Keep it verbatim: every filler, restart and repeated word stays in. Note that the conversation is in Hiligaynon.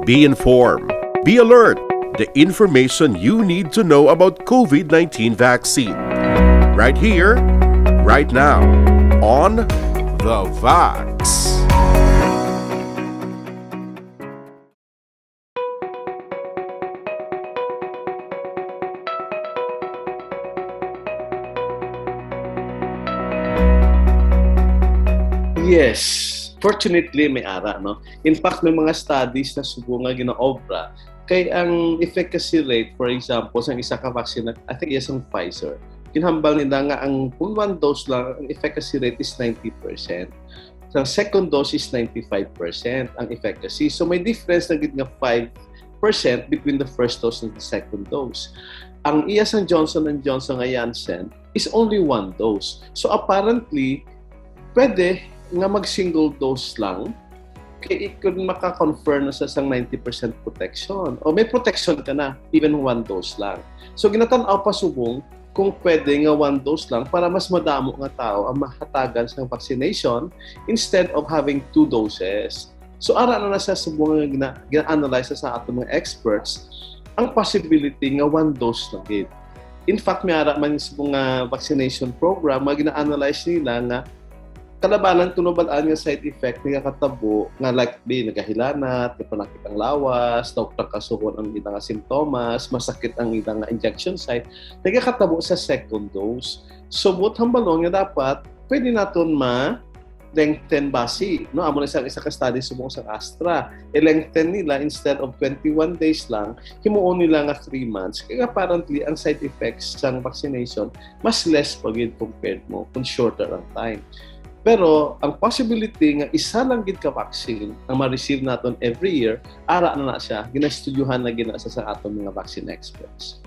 Be informed. Be alert. The information you need to know about COVID nineteen vaccine. Right here, right now, on The Vax. Yes. Fortunately, may ara, no? In fact, may mga studies na subong nga ginaobra kay ang efficacy rate, for example, sang isa ka vaccine, I think, yes, ang Pfizer. Ginhambal nila nga ang kung one dose lang, ang efficacy rate is ninety percent. Sa second dose is ninety-five percent ang efficacy. So may difference na gid nga five percent between the first dose and the second dose. Ang iya sang Johnson and Johnson nga Janssen is only one dose. So apparently, pwede nga mag single dose lang kay it could maka-confer na sa sang ninety percent protection. O may protection ka na, even one dose lang. So ginatan-aw pa subong kung pwede nga one dose lang para mas madamo nga tao ang mahatagan sang vaccination instead of having two doses. So ara na na sa subong nga gina- gina-analyze sa ato mga experts ang possibility nga one dose lang gid. In fact, may ara man sa mga vaccination program nga gina-analyze nila nga kalabanan kuno bal-an nga side effect nga katabo nga like di nagahilanat, napanakit ang lawas, daw kasuhon ang ila nga simptomas, masakit ang ila nga injection site, nagakatabo sa second dose. So buot hambalon nga dapat pwede naton ma lengthen basi, no? Amo na sa isa ka study subong sa Astra. I-lengthen nila, instead of twenty-one days lang, himuon nila nga three months. Kaya apparently, ang side effects sang vaccination mas less pa gid compared mo kung shorter ang time. Pero ang possibility nga isa lang gid ka vaccine ang ma-receive naton every year, ara na na siya, ginaestudyuhan na gid na sa, sa aton mga vaccine experts.